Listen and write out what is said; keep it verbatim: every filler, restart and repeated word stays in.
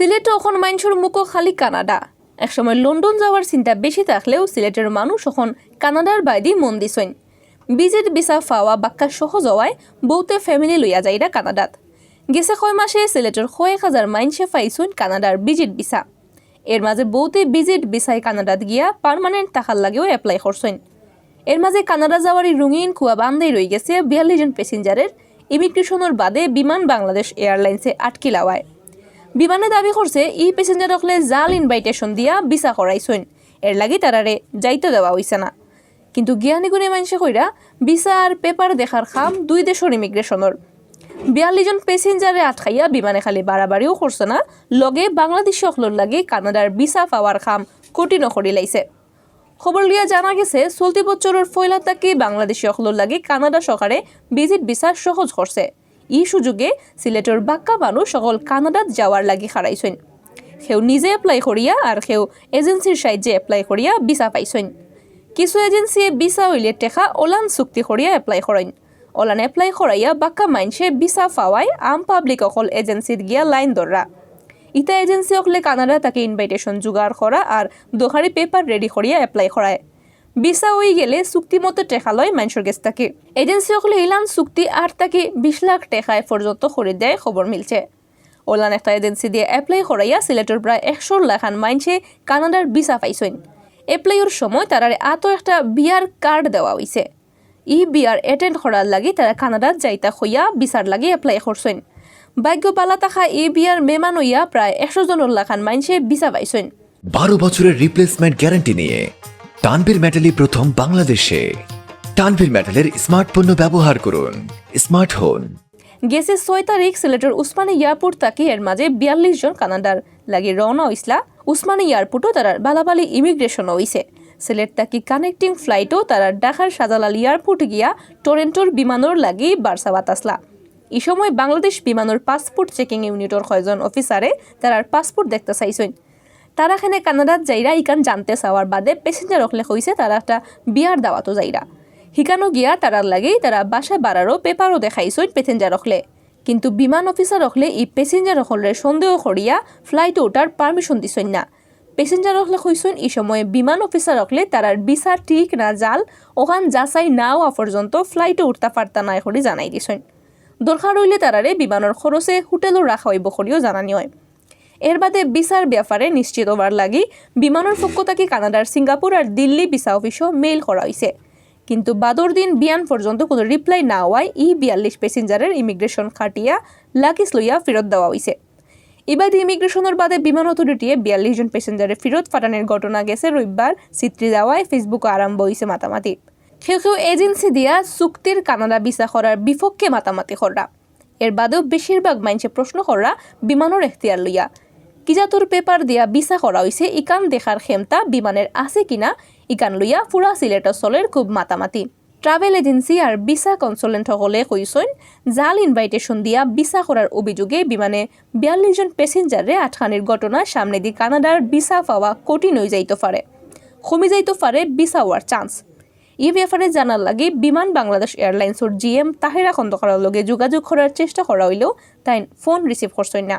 সিলেটো অখন মাইনষর মুখো খালি কানাডা। একসময় লন্ডন যাওয়ার চিন্তা বেশি থাকলেও সিলেটর মানুষ অখন কানাডার বায়দি মন দিছইন। ভিজিট ভিসা পাওয়া বাক্কা সহজ হওয়ায় বউতে ফ্যামিলি লইয়া যাইরা কানাডাত। গেছে কয় মাসে সিলেটর কয়েক হাজার মাইনষে পাইছইন কানাডার ভিজিট ভিসা। এর মাঝে বউতে ভিজিট ভিসায় কানাডাত গিয়া পার্মানেন্ট থাকার লাগিও অ্যাপ্লাই করছইন। এর মাঝে কানাডা যাওয়ারই রঙিন কুয়া বান্ধেই রই গেছে বিয়াল্লিশ জন প্যাসেঞ্জারের। ইমিগ্রেশনর বাদে বিমান বাংলাদেশ এয়ারলাইন্সে আটকি লাওয়ায় বিমানে দাবি করছে ই প্যাসেঞ্জার অকলে জাল ইনভাইটেশন দিয়া ভিসা করাইছইন, এর লাগি তারারে যাইতে দেওয়া অইছে না। কিন্তু জ্ঞানী গুণী মাইনষে কইরা ভিসা আর পেপার দেখার কাম দুই দেশর ইমিগ্রেশনর। বিয়াল্লিশ জন প্যাসেঞ্জারে আটকাইয়া বিমানে খালি বাড়াবাড়িও করছে না, লগে বাংলাদেশি অকলর লাগি কানাডার ভিসা পাওয়ার কাম কঠিনও করি লাইছে। খবর লইয়া জানা গেছে, চলতি বছরর পয়লা থাকি বাংলাদেশি অকলর লাগি কানাডা সরকারে ভিজিট ভিসা সহজ করছে। ই সুযোগে সিলেটর বাক্কা মানুষ অকল কানাডাত যাওয়ার লাগি খাড়াইছইন। কেউ নিজে অ্যাপ্লাই করিয়া আর কেউ এজেন্সির সাহায্যে অ্যাপ্লাই করিয়া ভিসা পাইছইন। কিছু এজেন্সিয়ে ভিসা অইলে টেকা অলান চুক্তি করিয়া অ্যাপ্লাই করইন। অলান অ্যাপ্লাই করাইয়া বাক্কা মাইনষে ভিসা পাওয়ায় আম পাবলিক অকল এজেন্সিত গিয়া লাইন ধররা। ইতা এজেন্সি অকলে কানাডা থাকি ইনভাইটেশন জোগাড় করা আর দরকারি পেপার রেডি করিয়া অ্যাপ্লাই করায়। ভিসা অই গেলে চুক্তি মতো টেকা লয় মাইনষর গেছ থাকি। এজেন্সি অকলে ইলান চুক্তি আট থাকি বিশ লাখ টেকায় পর্যন্ত করি দেয় খবর মিলছে। অলান একটা এজেন্সি দিয়া অ্যাপ্লাই করাইয়া সিলেটর প্রায় একশোর লাখান মাইনষে কানাডার ভিসা পাইছইন। অ্যাপ্লাইর সময় তারারে আতো একটা বিয়ার কার্ড দেওয়া অইছে। ই বিয়ার অ্যাটেন্ড করার লাগি তারা কানাডাত যাইতা কইয়া ভিসার লাগি অ্যাপ্লাই করছইন। ভাগ্য বালা থাকা ই বিয়ার মেহমান অইয়া প্রায় একশো জনর লাখান মাইনষে ভিসা পাইছইন। বারো বছরের রিপ্লেসমেন্ট গ্যারান্টি নিয়ে তানভীর মেটালি প্রথম বাংলাদেশে। তানভীর মেটালের স্মার্ট পণ্য ব্যবহার করুন, স্মার্ট হন। গেছে ছয় তারিখ সিলেটর উসমানী এয়ারপোর্ট থাকি এর মাঝে বিয়াল্লিশ জন কানাডার লাগি রওনা অইছলা। উসমানী এয়ারপোর্টও তারার বালাবালি ইমিগ্রেশন অইছে। সিলেট থাকি কানেক্টিং ফ্লাইটও তারার ঢাকার শাহজালাল এয়ারপোর্ট গিয়া টরেন্টোর বিমানর লাগি বার্সাবাত আছলা। ই সময় বাংলাদেশ বিমানর পাসপোর্ট চেকিং ইউনিটর কয়জন অফিসারে তারার পাসপোর্ট দেখতা চাইছইন। তারা কেনে কানাডাত যাইরা ইখান জানতে চাওয়ার বাদে প্যাসেঞ্জার অকলে কইছে তারা একটা বিয়ার দাওয়াতো যাইরা। হিকানো গিয়া তারার লাগি তারা বাসা বাড়ারও পেপারও দেখাইছইন প্যাসেঞ্জার অকলে। কিন্তু বিমান অফিসার অকলে ই প্যাসেঞ্জার অকলরে সন্দেহ করিয়া ফ্লাইটো উঠার পারমিশন দিছইন না। প্যাসেঞ্জার অকলে কইছইন ই সময়ে বিমান অফিসার অকলে তারার ভিসা ঠিক না জাল অখান যাচাই না অওয়া পর্যন্ত ফ্লাইটো উঠতা পারতা নায় করি জানাই দিছইন। দরকার অইলে তারারে বিমানর খরচে হোটেলও রাখা অইবো করিও জানানি অয়। এর বাদে ভিসার ব্যাপারে নিশ্চিত অওয়ার লাগি বিমানর পক্ষ থাকি কানাডার সিঙ্গাপুর আর দিল্লি ভিসা অফিসও মেইল করা অইছে। কিন্তু বাদর দিন বিয়ান পর্যন্ত কোনো রিপ্লাই না অওয়ায় ই বিয়াল্লিশ প্যাসেঞ্জারের ইমিগ্রেশন কাটিয়া লাগেজ লইয়া ফিরত দেওয়া অইছে। ইবাদি ইমিগ্রেশনর বাদে বিমান অথরিটিয়ে বিয়াল্লিশ জন প্যাসেঞ্জারে ফিরত ফাটানির ঘটনা গেছে রবিবার ছিত্রি যাওয়ায় ফেসবুকও আরম্ভ অইছে মাতামাতি। কেউ কেউ এজেন্সি দিয়া চুক্তির কানাডা ভিসা করার বিপক্ষে মাতামাতি কররা। এর বাদেও বেশিরভাগ মাইনষে প্রশ্ন কররা বিমানর এখতিয়ার লইয়া। কি জাতর পেপার দিয়া ভিসা করা অইছে ইখান দেখার ক্ষেমতা বিমানের আছে কিনা ইখান লইয়া পুরা সিলেটো চলের খুব মাতামাতি। ট্রাভেল এজেন্সি আর ভিসা কনসালটেন্ট অকলে কইছইন জাল ইনভাইটেশন দিয়া ভিসা করার অভিযোগে বিমানে বিয়াল্লিশ জন প্যাসেঞ্জাররে আটকানির ঘটনা সামনেদি কানাডার ভিসা পাওয়া কঠিন অই যাইতো পারে, কমি যাইতো পারে ভিসা অওয়ার চান্স। ই ব্যাপারে জানার লাগি বিমান বাংলাদেশ এয়ারলাইন্সর জিএম তাহেরা খন্দকারর লগে যোগাযোগ করার চেষ্টা করা অইলেও তাইন ফোন রিসিভ করছইন না।